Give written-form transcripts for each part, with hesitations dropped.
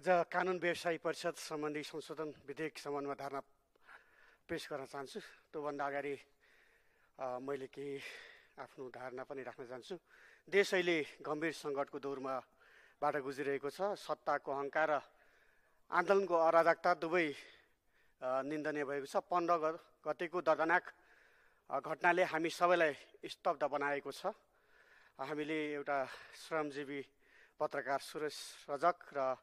आज कानुन व्यवसायी परिषद सम्बन्धी संशोधन विधेयक सम्बन्धमा धारणा पेश गर्न चाहन्छु। त्योभन्दा अगाडि मैले केही आफ्नो धारणा पनि राख्न चाहन्छु। देश अहिले गम्भीर सङ्कटको दौरबाट गुजिरहेको छ। सत्ताको अहङ्कार र आन्दोलनको अराजकता दुवै निन्दनीय भएको छ। 15 गतेको दर्दनाक घटनाले हामी सबैलाई स्तब्ध बनाएको छ। हामीले एउटा श्रमजीवी पत्रकार सुरेश रजक र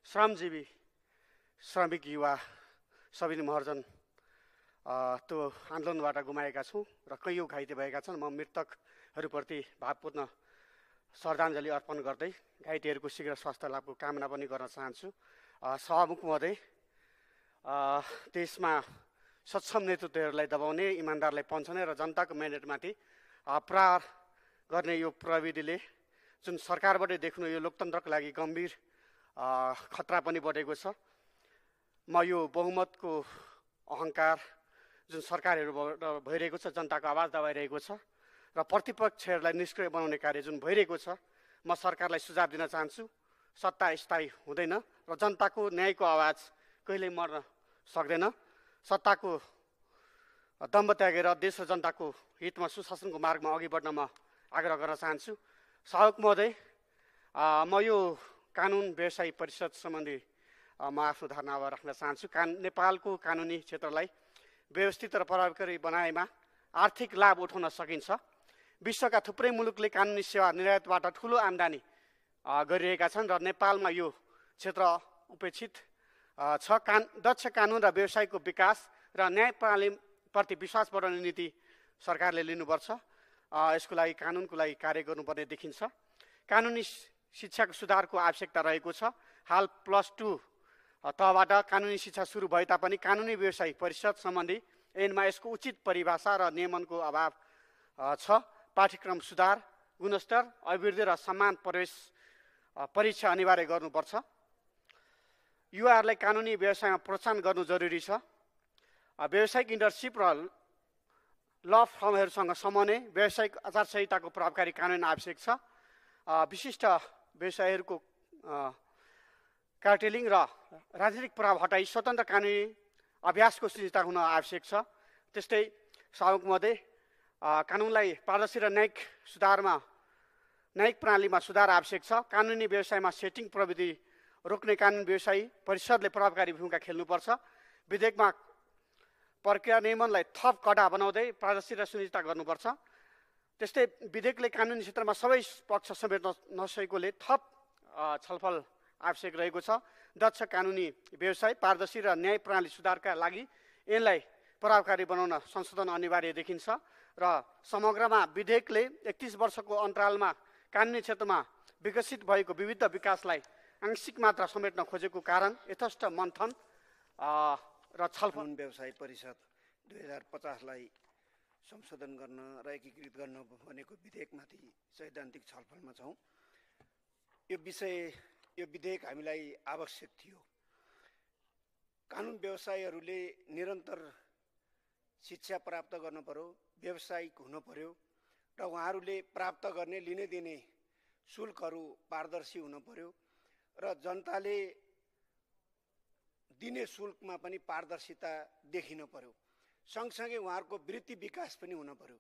श्रमिक युवा सबिन महर्जन त्यो आन्दोलनबाट गुमाएका छौँ र कैयौँ घाइते भएका छन्। म मृतकहरूप्रति भावपूर्ण श्रद्धाञ्जली अर्पण गर्दै घाइतेहरूको शीघ्र स्वास्थ्य लाभको कामना पनि गर्न चाहन्छु। सभामुख महोदय, देशमा सक्षम नेतृत्वहरूलाई दबाउने, इमान्दारलाई पन्छने र जनताको म्यान्डेटमाथि प्रहार गर्ने यो प्रविधिले जुन सरकारबाटै देख्नु यो लोकतन्त्रको लागि गम्भीर खतरा पनि बढेको छ। म यो बहुमतको अहङ्कार जुन सरकारहरूबाट भइरहेको छ, जनताको आवाज दबाइरहेको छ र प्रतिपक्षहरूलाई निष्क्रिय बनाउने कार्य जुन भइरहेको छ, म सरकारलाई सुझाव दिन चाहन्छु। सत्ता स्थायी हुँदैन र जनताको न्यायको आवाज कहिल्यै मर्न सक्दैन। सत्ताको दम्भ त्यागेर देश र जनताको हितमा सुशासनको मार्गमा अघि बढ्न म आग्रह गर्न चाहन्छु। सभामुख महोदय, म यो कानुन व्यवसायी परिषद सम्बन्धी म आफ्नो धारणा अब राख्न चाहन्छु। नेपालको कानुनी क्षेत्रलाई व्यवस्थित र प्रभावकारी बनाएमा आर्थिक लाभ उठाउन सकिन्छ। विश्वका थुप्रै मुलुकले कानुनी सेवा निर्यातबाट ठुलो आम्दानी गरिरहेका छन् र नेपालमा यो क्षेत्र उपेक्षित छ। दक्ष कानुन र व्यवसायको विकास र न्याय प्रणालीप्रति विश्वास बढाउने नीति सरकारले लिनुपर्छ। यसको लागि कानुनको लागि कार्य गर्नुपर्ने देखिन्छ। कानुनी शिक्षाको सुधारको आवश्यकता रहेको छ। हाल +2 तहबाट कानुनी शिक्षा सुरु भए तापनि कानुनी व्यवसायी परिषद सम्बन्धी ऐनमा यसको उचित परिभाषा र नियमनको अभाव छ। पाठ्यक्रम सुधार, गुणस्तर, अभिवृद्धि र समान प्रवेश परीक्षा अनिवार्य गर्नुपर्छ। युवाहरूलाई कानुनी व्यवसायमा प्रोत्साहन गर्नु जरुरी छ। व्यावसायिक इन्टर्नसिप र ल फर्महरूसँग समन्वय, व्यावसायिक आचार संहिताको प्रभावकारी कानुन आवश्यक छ। विशिष्ट व्यवसायहरूको कार्टेलिङ र राजनीतिक प्रभाव हटाई स्वतन्त्र कानुनी अभ्यासको सुनिश्चित हुन आवश्यक छ। त्यस्तै सभामुख महोदय, कानुनलाई पारदर्शी र न्यायिक प्रणालीमा सुधार आवश्यक छ। कानुनी व्यवसायमा सेटिङ प्रविधि रोक्ने कानुन व्यवसायी परिषदले प्रभावकारी भूमिका खेल्नुपर्छ। विधेयकमा प्रक्रिया नियमनलाई थप कडा बनाउँदै पारदर्शी र सुनिश्चित गर्नुपर्छ। त्यस्तै विधेयकले कानुनी क्षेत्रमा सबै पक्ष समेट्न नसकेकोले थप छलफल आवश्यक रहेको छ। दक्ष कानुनी व्यवसाय, पारदर्शी र न्याय प्रणाली सुधारका लागि यसलाई प्रभावकारी बनाउन संशोधन अनिवार्य देखिन्छ र समग्रमा विधेयकले 31 वर्षको अन्तरालमा कानुनी क्षेत्रमा विकसित भएको विविध विकासलाई आंशिक मात्रा समेट्न खोजेको कारण यथेष्ट मन्थन र छलफल व्यवसाय परिषद 2050लाई संशोधन गर्न र एकीकृत गर्न भनेको विधेयकमाथि सैद्धान्तिक छलफलमा छौँ। यो विधेयक हामीलाई आवश्यक थियो। कानुन व्यवसायीहरूले निरन्तर शिक्षा प्राप्त गर्नु पर्यो, व्यावसायिक हुनु पर्यो र उहाँहरूले प्राप्त गर्ने लिने दिने शुल्कहरू पारदर्शी हुनु पर्यो र जनताले दिने शुल्कमा पनि पारदर्शिता देखिनु पर्यो। सँगसँगै उहाँहरूको वृत्ति विकास पनि हुनु पर्यो।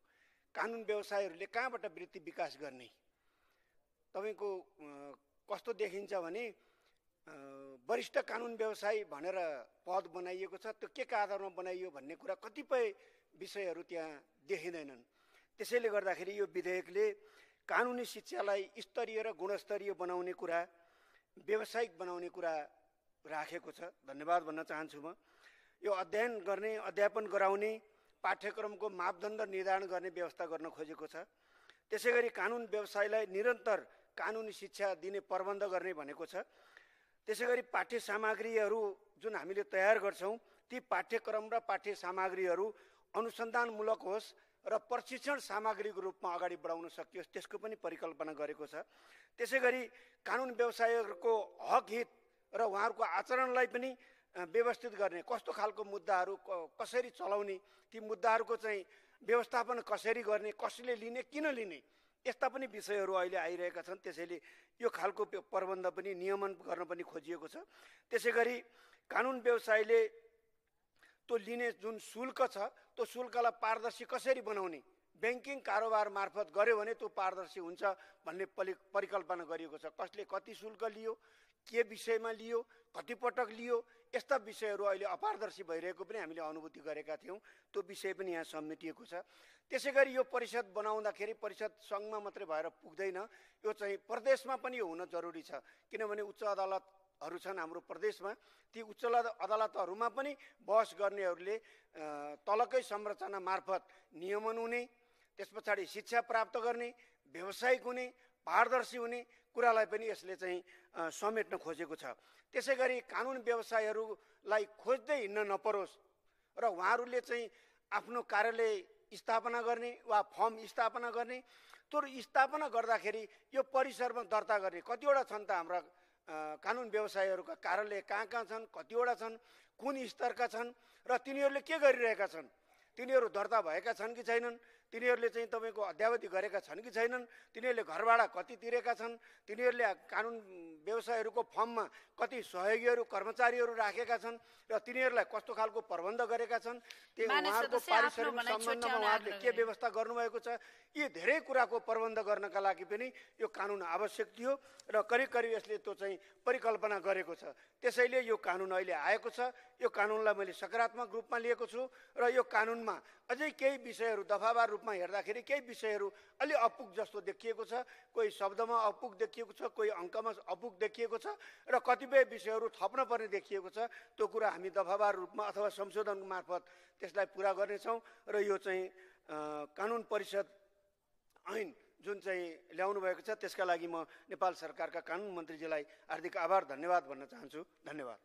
कानुन व्यवसायीहरूले कहाँबाट वृत्ति विकास गर्ने? तपाईँको कस्तो देखिन्छ भने वरिष्ठ कानुन व्यवसायी भनेर पद बनाइएको छ, त्यो के का आधारमा बनाइयो भन्ने कुरा कतिपय विषयहरू त्यहाँ देखिँदैनन्। त्यसैले गर्दाखेरि यो विधेयकले कानुनी शिक्षालाई स्तरीय र गुणस्तरीय बनाउने कुरा, व्यावसायिक बनाउने कुरा राखेको छ। धन्यवाद भन्न चाहन्छु। म यो अध्ययन गर्ने, अध्यापन गराउने, पाठ्यक्रमको मापदण्ड निर्धारण गर्ने व्यवस्था गर्न खोजेको छ। त्यसै गरी कानुन व्यवसायलाई निरन्तर कानुनी शिक्षा दिने प्रबन्ध गर्ने भनेको छ। त्यसै गरी पाठ्य सामग्रीहरू जुन हामीले तयार गर्छौँ, ती पाठ्यक्रम र पाठ्य सामग्रीहरू अनुसन्धानमूलक होस् र प्रशिक्षण सामग्रीको रूपमा अगाडि बढाउन सकियोस्, त्यसको पनि परिकल्पना गरेको छ। त्यसै गरी कानुन व्यवसायीहरूको हक हित र उहाँहरूको आचरणलाई पनि व्यवस्थित गर्ने, कस्तो खालको मुद्दाहरू कसरी चलाउने, ती मुद्दाहरूको चाहिँ व्यवस्थापन कसरी गर्ने, कसले लिने, किन लिने, यस्ता पनि विषयहरू अहिले आइरहेका छन्। त्यसैले यो खालको प्रबन्ध पनि नियमन गर्न पनि खोजिएको छ। त्यसै गरी कानुन व्यवसायले त्यो लिने जुन शुल्क छ त्यो शुल्कलाई पारदर्शी कसरी बनाउने, ब्याङ्किङ कारोबार मार्फत गर्यो भने त्यो पारदर्शी हुन्छ भन्ने परिकल्पना गरिएको छ। कसले कति शुल्क लियो, के विषयमा लियो, कति पटक लियो, यस्ता विषयहरू अहिले अपारदर्शी भइरहेको पनि हामीले अनुभूति गरेका थियौँ। त्यो विषय पनि यहाँ समेटिएको छ। त्यसै गरी यो परिषद बनाउँदाखेरि परिषद सङ्घमा मात्रै भएर पुग्दैन, यो चाहिँ प्रदेशमा पनि यो हुन जरुरी छ। किनभने उच्च अदालतहरू छन् हाम्रो प्रदेशमा, ती उच्च अदालतहरूमा पनि बहस गर्नेहरूले तलकै संरचना मार्फत नियमन हुने, त्यस पछाडि शिक्षा प्राप्त गर्ने, व्यावसायिक हुने, पारदर्शी हुने कुरालाई पनि यसले चाहिँ समेट्न खोजेको छ। त्यसै गरी कानुन व्यवसायहरूलाई खोज्दै हिँड्न नपरोस् र उहाँहरूले चाहिँ आफ्नो कार्यालय स्थापना गर्ने वा फर्म स्थापना गर्ने, त्यो स्थापना गर्दाखेरि यो परिसरमा दर्ता गर्ने कतिवटा छन् त हाम्रा कानुन व्यवसायीहरूका कार्यालय कहाँ कहाँ छन्, कतिवटा छन्, कुन स्तरका छन् र तिनीहरूले के गरिरहेका छन्, तिनीहरू दर्ता भएका छन् कि छैनन्, तिनीहरूले चाहिँ तपाईँको अद्यावधि गरेका छन् कि छैनन्, तिनीहरूले घरभाडा कति तिरेका छन्, तिनीहरूले कानुन व्यवसायहरूको फर्ममा कति सहयोगीहरू कर्मचारीहरू राखेका छन् र तिनीहरूलाई कस्तो खालको प्रबन्ध गरेका छन्, त्यो उहाँहरूको पारिश्रमिक सम्बन्धमा उहाँहरूले के व्यवस्था गर्नुभएको छ, यी धेरै कुराको प्रबन्ध गर्नका लागि पनि यो कानुन आवश्यक थियो र करिब करिब यसले त्यो चाहिँ परिकल्पना गरेको छ। त्यसैले यो कानुन अहिले आएको छ। यो कानुनलाई मैले सकारात्मक रूपमा लिएको छु र यो कानुनमा अझै केही विषयहरू दफावार रूपमा हेर्दाखेरि केही विषयहरू अलि अपुग जस्तो देखिएको छ, कोही शब्दमा अपुग देखिएको छ, कोही अङ्कमा अपुग देखिएको छ र कतिपय विषयहरू थप्न पर्ने देखिएको छ। त्यो कुरा हामी दफावार रूपमा अथवा संशोधन मार्फत त्यसलाई पुरा गर्नेछौँ र यो चाहिँ कानुन परिषद ऐन जुन चाहिँ ल्याउनु भएको छ त्यसका लागि म नेपाल सरकारका कानुन मन्त्रीजीलाई हार्दिक आभार धन्यवाद भन्न चाहन्छु। धन्यवाद।